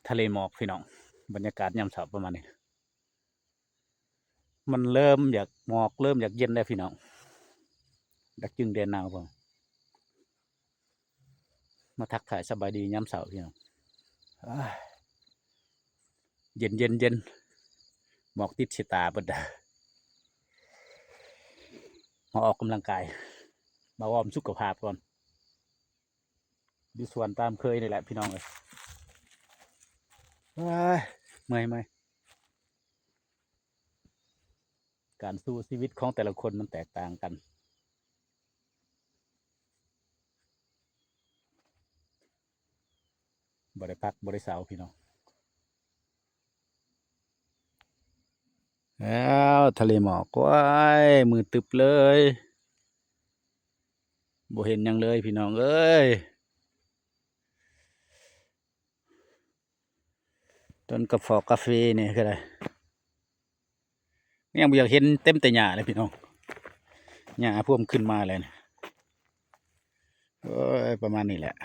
ທະເລໝອກພີ່ນ້ອງ. ບັນຍາກາດຍາມເຊົ້າປະມານນີ້ ມັນເລີ່ມຢາກ ໝອກເລີ່ມຢາກເຢັນແລ້ວພີ່ນ້ອງ. ດັກຈຶງແດນໜາວ ມາທັກທາຍສະບາຍດີຍາມເຊົ້າພີ່ນ້ອງ. ເຢັນໆໆ ໝອກຕິດຊິຕາເບິດ ມາອອກກຳລັງກາຍ ມາວອມສຸຂະພາບກ່ອນ ຢູ່ສວນຕາມເຄີຍນີ້ແຫຼະພີ່ນ້ອງເອີຍ. ເອີຍ ເມື່ອຍໆ ການສູ້ຊີວິດຂອງແຕ່ລະຄົນມັນແຕກຕ່າງກັນ ບໍ່ໄດ້ພັກບໍ່ໄດ້ເຊົາພີ່ນ້ອງ. ແລ້ວທະເລໝອກ ໂອ້ຍ ມືດຕຶບເລີຍ ບໍ່ເຫັນຫຍັງເລີຍພີ່ນ້ອງເອີຍ. ຕົ້ນກາຟອກກາເຟນີ້ກໍໄດ້ ຍັງບໍ່ຢາກເຫັນ ເຕັມແຕ່ຫຍ້າເລີຍພີ່ນ້ອງ ຫຍ້າພວມຂຶ້ນມາແລ້ວນີ້. ໂອ້ຍ ປະມານນີ້ແຫຼະ.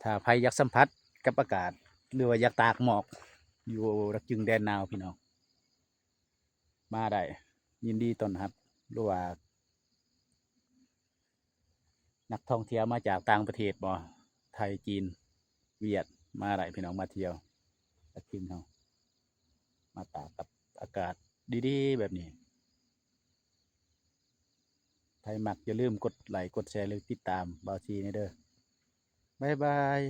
ຖ້າໃຜຢາກສຳຜັດກັບອາກາດ ຫຼືວ່າຢາກຕາກໝອກຢູ່ດັກຈຶງແດນໜາວພີ່ນ້ອງ ມາໄດ້ ຍິນດີຕ້ອນຮັບ. ຫຼືວ່ານັກທ່ອງທ່ຽວມາຈາກຕ່າງປະເທດບໍ ໄທ ຈີນ ຫວຽດ ມາໄດ້ພີ່ນ້ອງ ມາທ່ຽວດັກຈຶງເຮົາ ມາຕາກກັບອາກາດດີໆແບບນີ້. ໃຜມັກຢ່າລືມກົດໄລ ກົດແຊ ຫຼືຕິດຕາມບ່າວຊີແດ່ເດີ. ບາຍບາຍ.